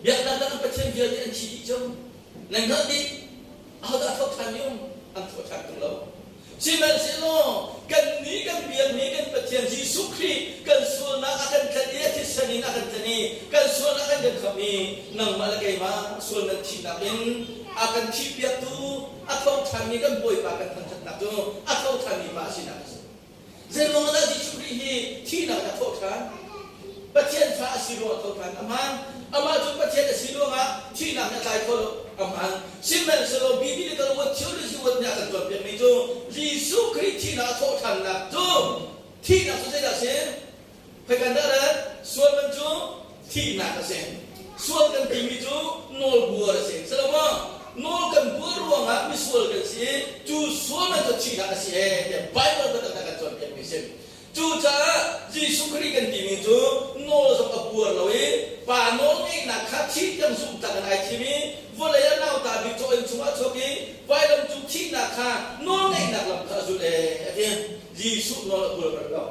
Biaknak dang Pathian vialte an thi dih cu. Nan hngalh dih. Ahodah a tho ṭhan mi um? An tho ṭhan tung lo. Sihmanhsehlaw kannih kan biakmi kan Pathian Jesuh Khrih kan sualnak a kan tlanh i a thisen in a kan tlanh i kan sualnak an kan khamh i nangmah le keimah sual nan thihnak in a kan thihpiaktu a tho ṭhanmi kan Bawipa kan thangṭhatnak cu a tho ṭhanmi pa a sinak a si. Zeiruang dah Jesuh Khrih hi thihnak in a thawh ṭhan? Pathian fa a si ruangah a tho ṭhan. A hmaan. Amah cu Pathian a si ruangah thihnak nih a tlai kho lo. A hmaan. Sihmanhsehlaw biblical word theology word nih a kan cawnpiakmi cu Jesuh Khrih thihnak a thawh ṭhannak cu thihnak cu zeidah a si? Khoikan dah rat? Sual man cu thihnak a si. Sual kan timi cu nawlbuar a si. Silo maw? Nawl kan buar ruangah misual kan si i cu sual man cu thihnak a si ee tiah Bible biatak nih a kan cawnpiakmi a si. Cucaah Jesuh Khrih kan timi cu nawl zong a buar lo i Pa nawl ngeihnak kha thih tiang zumhtlak in ai thim i vawlei ah nauta bik caw inn chungah a chuak i vailam cung thihnak kha nawl ngeihnak lam kha a zulh ee a ti. Jesuh nawl a buar bal lo.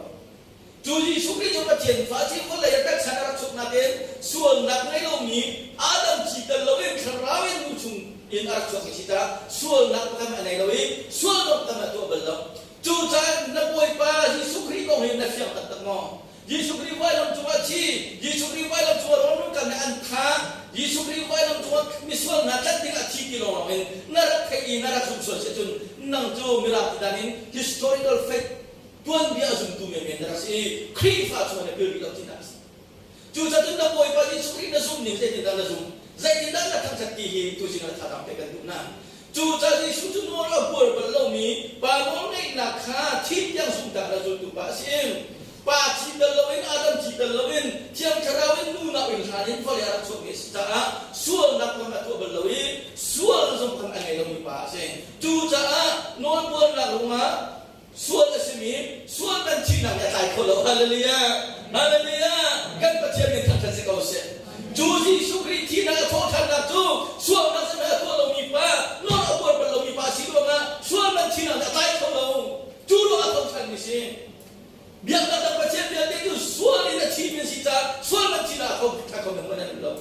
Cu Jesuh Khrih cu Pathian fa a si vawlei a taksa a rak chuk nakin sualnak ngei lomi Adam thi tel loin thlarau in nu chung in a rak chuakmi si caah sualnak pakhat a nei lo i sualnak pakhat a tuah bal lo. Cucaah na Bawipa Jesuh Khrih kong hi na fiang taktak maw? Jesuh Khrih vailam cungah thi, Jesuh Khrih vailam cungah rawlrul nih an thah, Jesuh Khrih vailam cungah misual hna tlanh ding a thi ti lawnglawng in na rak theih i na rak zumh sual si ahcun nang cu mirang ti dan in historical faith tuanbia a zumtu menmen na rak si i Khrihfa chungah na pil rih lo tinak a si. Cucaah na Bawipa Jesuh Khrih na zumh ning zeitindah na zumh, zeitindah na thangṭhat ti hi tuzing ah thazaang pek kan duh hna. Cucaah Jesuh cu nawl a buar bal lomi Pa nawl ngeihnak kha thih tiang zumhtak na zultu pa a si. Pa thi tel loin Adam thi tel loin Thiang Thlarau in nu nau in hlan in vawlei a rak chuakmi a si caah sualnak lam a tuah bal lo i sual zong khan a ngei lomi pa a si. Cucaah nawlbuarnak ruangah Sual a simi sual kan thihnak nih a tlai kho lo. Hallelujah! Hallelujah! Kan Pathian min thangṭhat si ko seh. Cu Jesuh Khrih thihnak a thawhṭhannak cu sualnak zeihmanh a tuah lomi pa, nawl a buar bal lomi pa si ruangah sual man thihnak nih a tlai kho lo. Cu ruangah a thawhṭhanmi si. Biaknak dang Pathian vialte cu sual in a thimi an si caah sual man thihnak a tho kho men an um lo.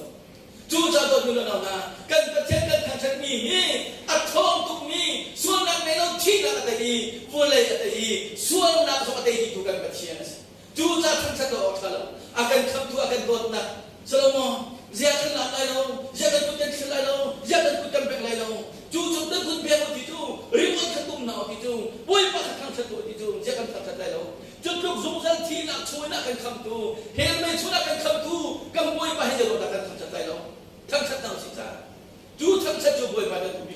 Cucaah dawtmi le nau hna, kan Pathian kan thangṭhatmi hi a ṭhawng tukmi sualnak ngei lo thihnak a tei i vawlei a tei i sualnak zong a tei dihtu kan Pathian a si. Cucaah thangṭhat lo awk ṭha lo. A kan khamhtu, a kan dawtnak. Solomon, ziah kan lak lai lo, ziah kan kut kan thil lai lo, ziah kan kut kan bengh lai lo. Cu cu nan kut beng u ti cu, ringawn kha tum hna u ti cu, Bawipa kha thangṭhat u ti cu, ziah kan thangṭhat lai lo. Cu tluk zungzal thihnak chung in a kan khamtu, hell mei chung a kan khamtu kan Bawipa hi zeiruangdah kan thangṭhat lai lo? Thangṭhat hna usih ca. Cu thangṭhat cu Bawipa kan duhmi.